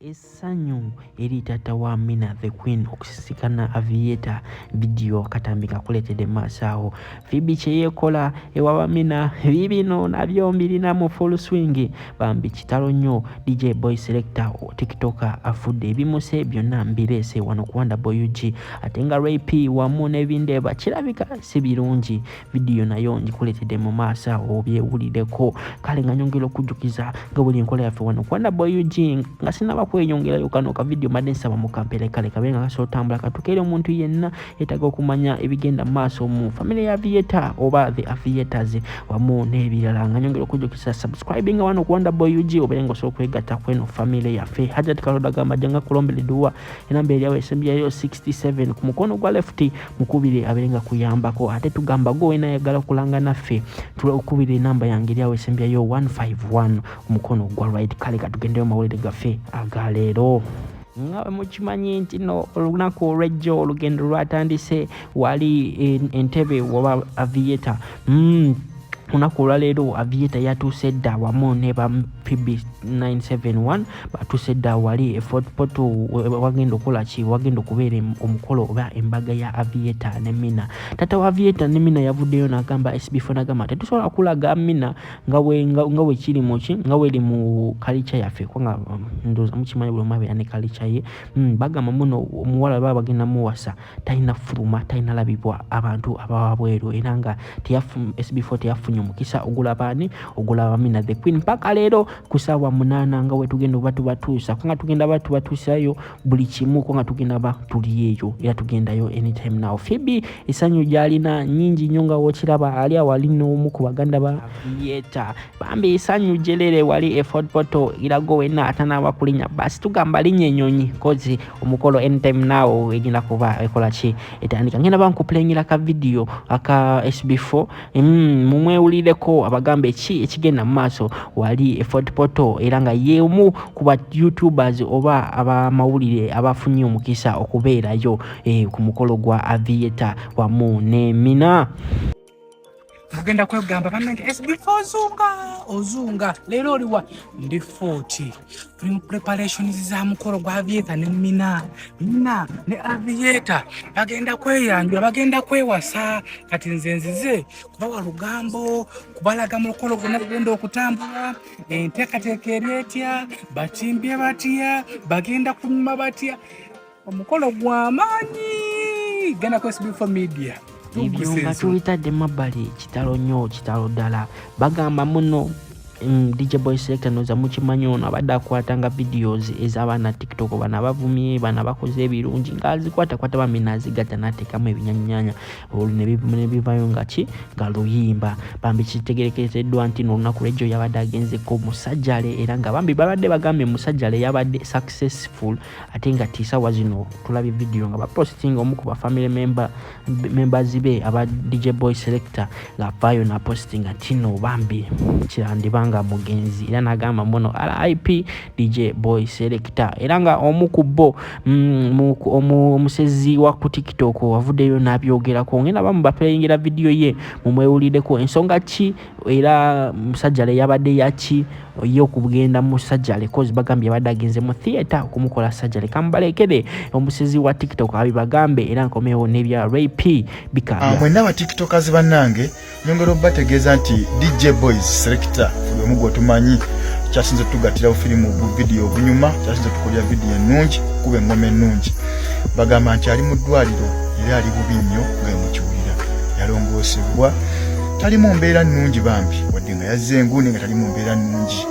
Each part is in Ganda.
Essanyu eri taata wa Mina the Queen okusisikana Aviator vidiyo akatambi kakuleetedde mu maaso awo. Phoebe kye yeekola ewa Bamina biibino nabyo mbirina mu full swing bambi kitalo nnyo. DJ Boy Selector TikToker afudde ebimuse byonna mbireese wano ku Wonder Boy UG ate nga Ray P wamu n'ebindeeba kirabika si birungi. Vidiyo nayo ngikuleetedde mu maaso awo obyewulireko. Kale nga nyongera okujjukiza nga buli enkola yaffe wano ku Wonder Boy UG nga sinaba kweyongerayo kano ka vidiyo mbadde nsaba mukampere kale kabe nga kasobola otambula katuke eri omuntu yenna yeetaaga okumanya ebigenda mu maaso mu famire ya Aviator oba the Aviators wamu n'ebirala. Nga nyongera okujjukiza subscribing wano ku Wonder Boy UG obeere nga osobola okwegatta ku eno famire yaffe. Hajat Kaloda agamba jjanga kulombera edduwa enamba eri awo esembyayo 67 ku mukono gwa left mukubire abeere nga kuyambako. Ate tugamba gwe wena ayagala okulanga naffe okubira enamba yange eri awo esembyayo 151 ku mukono gwa right. Kale katugendeyo mawulire gaffe aga leero. Nga bwe mukimanyi nti no olunaku olw'ejjo olugendo lwatandise wali Entebbe oba Aviator. Olunaku olwaleero Aviator yatuuse dda wamu ne ba PB 971 batuuse dda wali e Fort Portal wagenda okukola ki, wagenda okubeera omukolo oba embaga ya Aviator ne Mina. Taata wa Aviator ne Mina yavuddeyo n'agamba SB4 n'agamba tetusobola kulaga Mina nga bwe kiri mu ki, nga bweri mu kalica yaffe, kubanga ndowooza mukimanyi buli omu abeera ne kalica ye. Bagamba muno omuwala baba bagenda muwasa talina fuluma, talina labibwa abantu abawabweru, era nga SB4 teyafunye omukisa ogulaba ani, ogulaba Mina the Queen mpaka leero ku ssaawa 8 nga wetugenda oba tubatuusa, kubanga tugenda ba tubatuusayo buli kimu, kubanga tugenda ba tuli eyo era tugendayo anytime now. Phoebe essanyu gy'alina nnyingi nnyo nga w'okiraba ali awo ali n'omu ku baganda ba Aviator. Bambi essanyu gyerere wali e Fort Portal irago wenna atanaaba kulinnya basi tugamba linnya ennyonyi kozi omukolo anytime now egenda kuba ekola ki etandika. Ngenda ba nkuplayingira ka video aka SB4 mumwewulireko abagambe ki ekigenda mu maaso wali e Fort Portal, era nga ye omu ku ba YouTubers oba abamawulire abafunye omukisa okubeerayo ku mukolo gwa Aviator wamu ne Mina. Mugenda kwegamba bannange SB4 ozunga ozunga leero oliwa ndi 40 tuli mu preparations za mukolo gwa Aviator ne Mina. Mina ne Aviator bagenda kweyanjula, bagenda kwewasa. Kati nze nzize kubawa lugambo, kubalaga mukolo gwonna gugenda okutambula, enteekateeka eri etya, batimbye batya, bagenda kunyuma batya, omukolo gw'amaanyi. Genda ku SB4 Media. Ebyo nga tubitadde mabbali, kitalo nnyo, kitalo ddala. Bagamba muno DJ Boy Selector noza mukimanyi ono abadde akwatanga videos ez'abaana TikTok, bano abavumye, bano abakoze ebirungi, ng'azikwatakwata bambi n'azigatta n'ateekamu ebinyanyanya olwo ne bivayo nga ki nga luyimba. Bambi kitegerekezeddwa nti n'olunaku lw'ejjo yabadde agenzeko musajjale, era nga bambi babadde bagambye musajjale yabadde successful, ate nga tiisawa zino tulabye video nga bapostinga omu ku ba family members be aba DJ Boy Selector ng'avaayo n'apostinga nti no bambi kirandibanga mugenzi, era n'agamba mbuno RIP DJ Boy Selector. Era nga omu ku bo omusezi wa ku TikTok avuddeyo n'abyogerako, ngenda bamu baplayingira video ye mumwewulireko ensonga ki, era musajjale yabadde yaki ye okugenda mu sajjale, cause bagambye yabadde agenze mu theatre okumukola sajjale. Kamubalekere omusezi wa TikTok abibagambe, era nkomewo n'ebya Ray P bikabya. Mwenna aba TikTokers bannange, nyongera obategeeza nti DJ Boys Selector buli omu gwe tumanyi kyasinze tugattira bufirimu bu vidiyo obunyuma, kyasinze tukolera vidiyo ennungi, kuba engoma ennungi. Bagamba nti ali mu ddwaliro era ali bubi nnyo nga mukiwulira, yalongoosebwa, tali mu mbeera nnungi bambi, wadde nga yazze enguuni nga tali mu mbeera nnungi,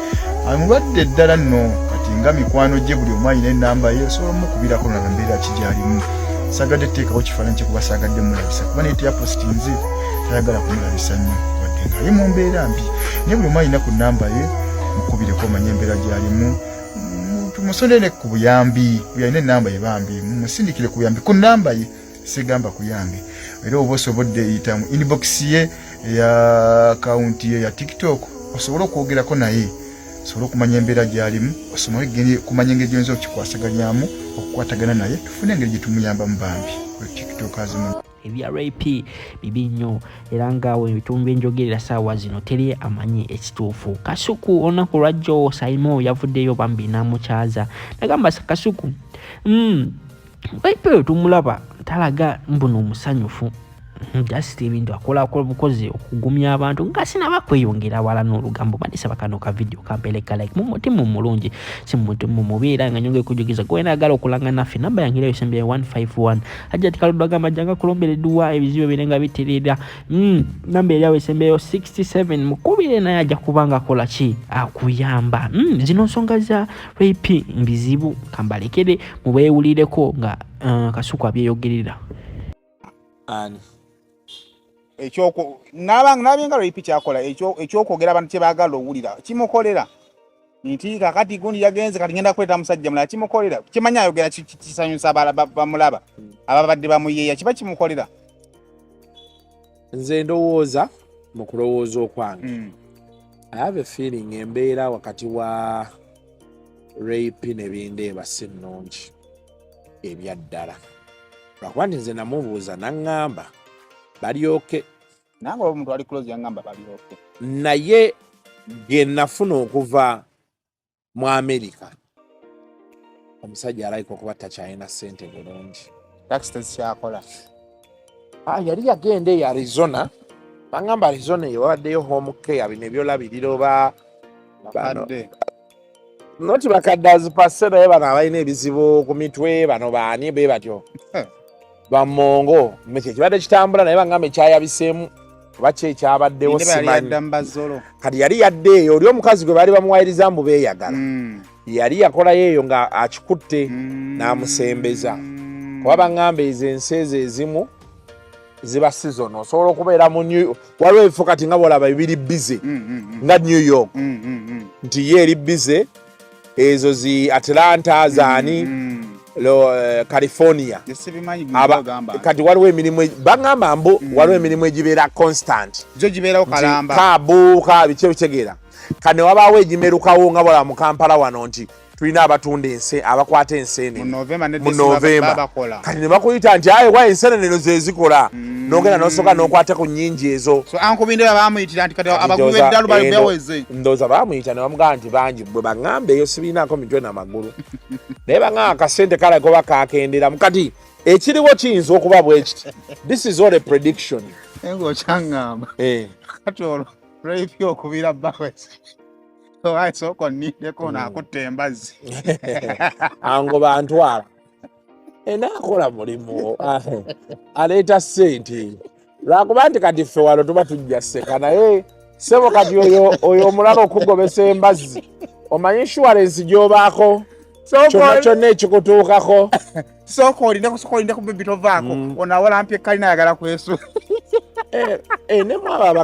mulwadde ddala nno. Kati nga mikwano gye buli omu alina enamba ye, osobola omukubirako naba mbeera ki gyalimu. Saagadde teekawo kifaananyi kye kuba saagadde mulabisa, kuba naye teyapositinze, tayagala kumulabisa nnyo wadde nga ali mu mbeera mbi, naye buli omu alina ku namba ye, mukubireko omanye embeera gyalimu, tumusondere ku buyambi. Buli alina enamba ye bambi mumusindikire ku buyambi ku namba ye, sigamba ku yange. Era oba osobodde yita mu inbox ye eya akawunti ye ya TikTok osobole okwogerako naye, osobole okumanya embeera gyalimu, osobole kumanya engeri gyoyinza okukikwasaganyamu okukwatagana naye, tufune engeri gye tumuyambamu bambi. TikTok azimu. Ebya rape bibi nnyo, era nga ebitundu byenjogerera saawa zino teri amanyi ekituufu. Kasuku olunaku lwajjo Saimo yavuddeyo bambi n'amukyaza, nagamba Kasuku rape oyo tumulaba talaga mbuno omusanyufu, just ebintu akola bukozi okugumya abantu nga sinaba kweyongera wala n'olugambo. Bandisaba kano ka video kampeleka like mu mutima omulungi, si mu mutima omubi, era nga nyongere kujugiza gwe nagala okulanga naffe. Namba yange erayo sembye 151. Hajjati Kaluddu agamba janga kulombera edduwa ebizibu ebire nga biterera. Namba eryawo esembeyo 67, mukubire naye ajja kubanga akola ki akuyamba. Zino nsonga za rape mbizibu, kambalekere mubeewulireko nga Kasuku abyeyogerera. Ani? Ekyoko nabanga rape kyakola ekyokwogera abantu kyebaagala owulira kimukolera nti kakati gundi yagenze, kati ngenda kuleeta musajja mulala. Kimukolera kimanyi ayogera kisanyusa bamulaba ababadde bamuyeeya, kiba kimukolera. Nze ndowooza mu kulowooza okwange, I have a feeling embeera wakati wa rape ne Bindeeba si nnungi ebyaddala, lwakuba nti nze namubuuza naŋŋamba balyoke. Nange omuntu ali close yaŋŋamba balyoke. Naye ge nafuna okuva mu Amerika, omusajja alayika okuba takyalina ssente bulungi. Takisi tezikyakola. Ah, yali yagenda eyo Arizona, baŋŋamba Arizona eyo babaddeyo home care, bino ebyolabirira oba bano. Bakadde. Noti bakadde azipase, naye bano abalina ebizibu ku mitwe, bano baani be batyo bamongo mekyo ekibadde kitambula, naye baŋŋamba ekyayabiseemu oba ki ekyabaddewo. Bindeba yali simanyi. yadda mu bazolo. Kati yali yadde eyo oli omukazi gwe baali bamuwayiriza mbu beeyagala, yali yakolayo eyo nga akikutte n'amusembeza. Kuba baŋŋamba ezo ensi ezo ezimu ziba season, osobola okubeera mu New, waliwo ebifo kati nga bwolaba biri busy nga New York, nti ye eri busy, ezo zi Atlanta zaani, California. Sibimanyi. Ogamba. Kati waliwo emirimu baŋŋamba mbu waliwo emirimu egibeera constant. Gyo gibeerawo nti kalamba. Kaabuuka biki ebitegeera kane wabaawo egimerukawo nga bwala mu Kampala wano nti tulina abatunda ense, abakwata mu ensenene November ne mu December November. babakola. Kati ne bakuyita nti aye wa ensenene eno zezikola, nogenda nosooka n'okwata ku nnyingi ezo. So Uncle Bindeba bamuyitira nti kati Kati abagubi ndowooza b'eddalu bali beweze. Ndowooza baamuyita ne bamugamba nti bangi bwe baŋŋamba eyo sibirinaako mitwe namagulu, naye baŋŋamba akasente kale koba kakenderamu. Kati ekiriwo kiyinza okuba bwe kiti, this is all a prediction. Naye ng'okyaŋŋamba kati olwo rape okubira baweze owaye sooka onnindeko naakutta embazzi. Ango bantwala enaakola mulimu, aleeta ssente, lwakuba nti kati ffe wano tuba tujja seka, naye sebo kati oyo omulala okugobesa embazzi, omanyi insurance gy'obaako kyonna kyonna ekikutuukako. Sooka olindeko, sooka olindeko, bebi tovaako. Ono awalampye kalina ayagala kwesu. Eh, ne mwabo.